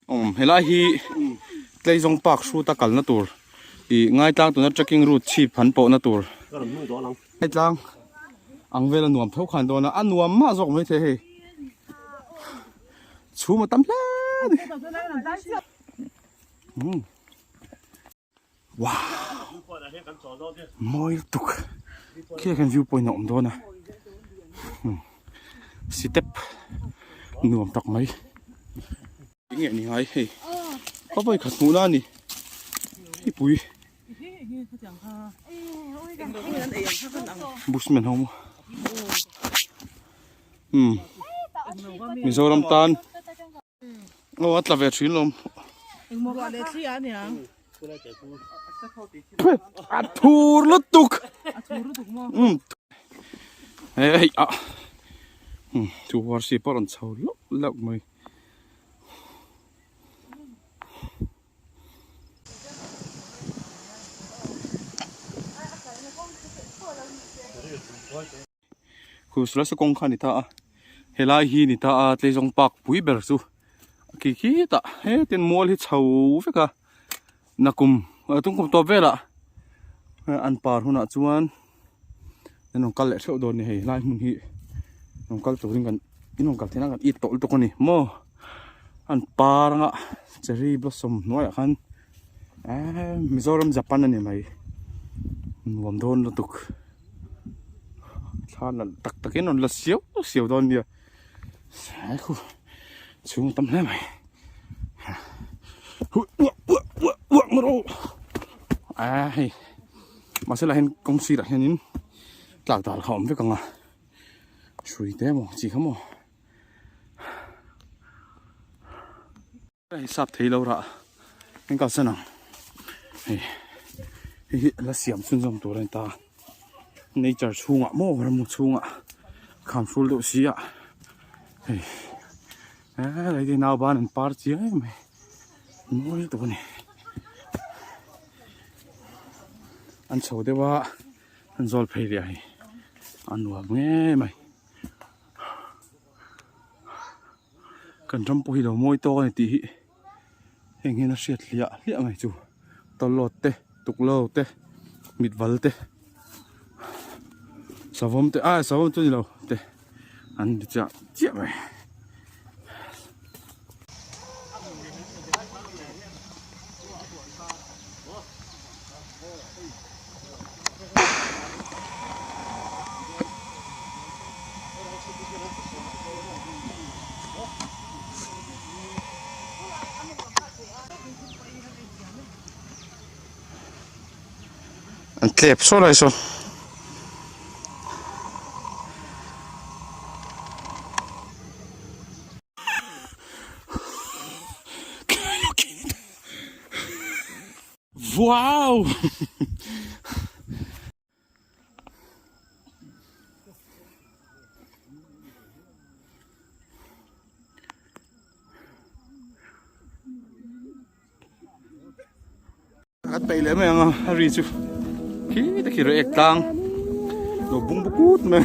Umm helai hi Tleizawng park hruta kalna tur ih ngaitlang tuna trekking route chhip han pawhna tur ngaitlang ang vel a nuam tho khan dawn a a nuam mah zawk mai thei hei chhum a tam hle a ni umm. Wow! Mawi lutuk. Khi ah khian view point a awm dawn a. Step nuam tak mai. Eng nge ni ngai hei. Ka vawi khat hmuh na a ni. Hei pui. Bushman ho maw. Umm. Mizoram tan. Aw a tla ve thin lawm. Engmaw ruah leh thli a niang. A thur lutuk. A thur lutuk maw. Um. Hei a. Um chu war si pawh rawn chho lauh lauh mai. Khu saw kawng kha a ni ta a helai hi ni ta a Tleizawng park pui ber chu a khi khitah hetin mual hi chho vek a nakum tung kum tawp velah an par hunah chuan an rawn kal leh theuh dawn a ni hei helai hmun hi rawn kal turin kan in rawn kal theih nan kan it tawh lutuk a ni maw an par anga cherry blossom hnuaiah khan eee Mizoram Japan a ni mai nuam dawn lutuk. Thla nalh tak tak in rawn la siau siau dawn nia he khu chhung tam hle mai huh uah uah uah uah maw rawh a hei mahse lah hian kawng sirah hianin tlak dal kha a awm vek ang a hrui te emaw chi kha maw. Hei sap thei lo rah eng kalsan ang hei hei hi la siam chhunzawm tur a ni ta nature chhungah maw rammu chhungah kham hrul deuh si a hei helai te nauban an par chiang em mai mawi lutuk a ni an chho deuh a an zawl phei leh a hei a nuam ngei mai. Kan ram pawh hi lo mawi tawk a ni tih hi heng hian a hriat hliah hliah mai chu tawlawt te tuklo te mitval te savawm te ah savawm chu ni lo te an ni chiah chiah mai. An tlep saw lai saw. Wow! Kan peih leh mai ang a a ri chu khi te khi reh ek tlang lo bung bu kut mai.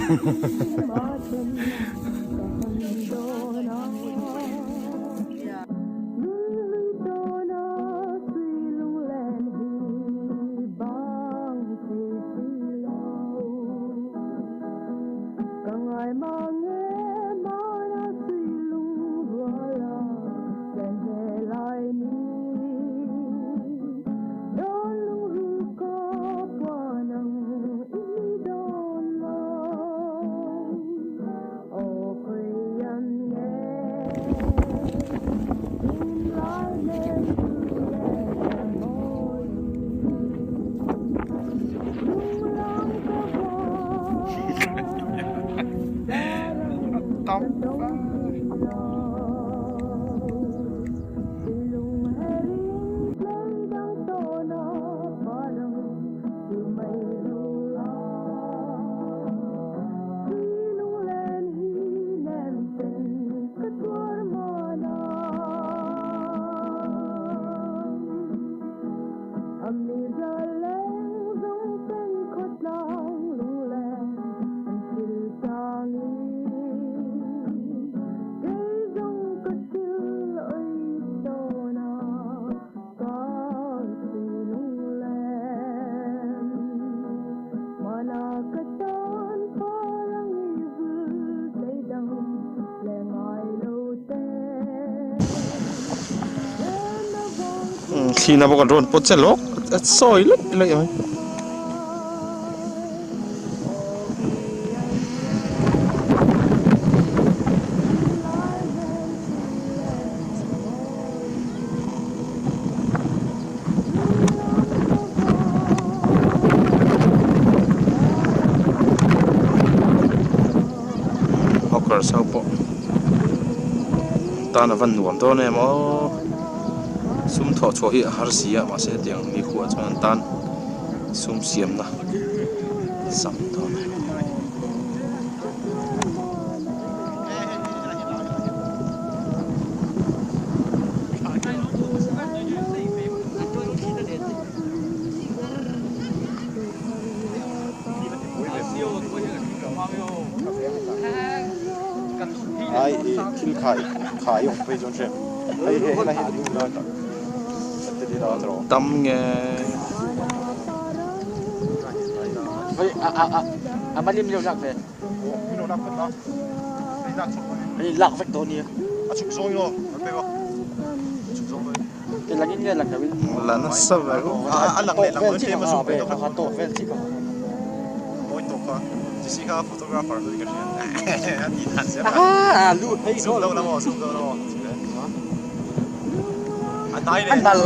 Thlina bawk an rawn pawt che lawk a sawi lek lek mai. Hawkers ho pawh tan a van nuam dawn em aw sum thawh chhuah hi a har si a mahse hetiang mi khuah chuan an tan sum siamna sam dawn a ni. Ai i thil khai khai awm phei chuan hre hei hei helai hi ding la tak te ti la tawh Tam nge. Hei a a a a malim leu lak ve. Hei lak vek dawn nia. A chhuk zawng emaw an pek a chhuk zawng dawn. Ke langin nge lang loin. La nasa ve ko. A lang leh lang loin tlem a zoom ve tawk a. Tawk vel chi ka. Mawi tawk kha. Jesse kha photographer chu ka hria. A ti dan zel. A lu hei zoom lo la maw zoom lo la maw. A hnai leh. A nal.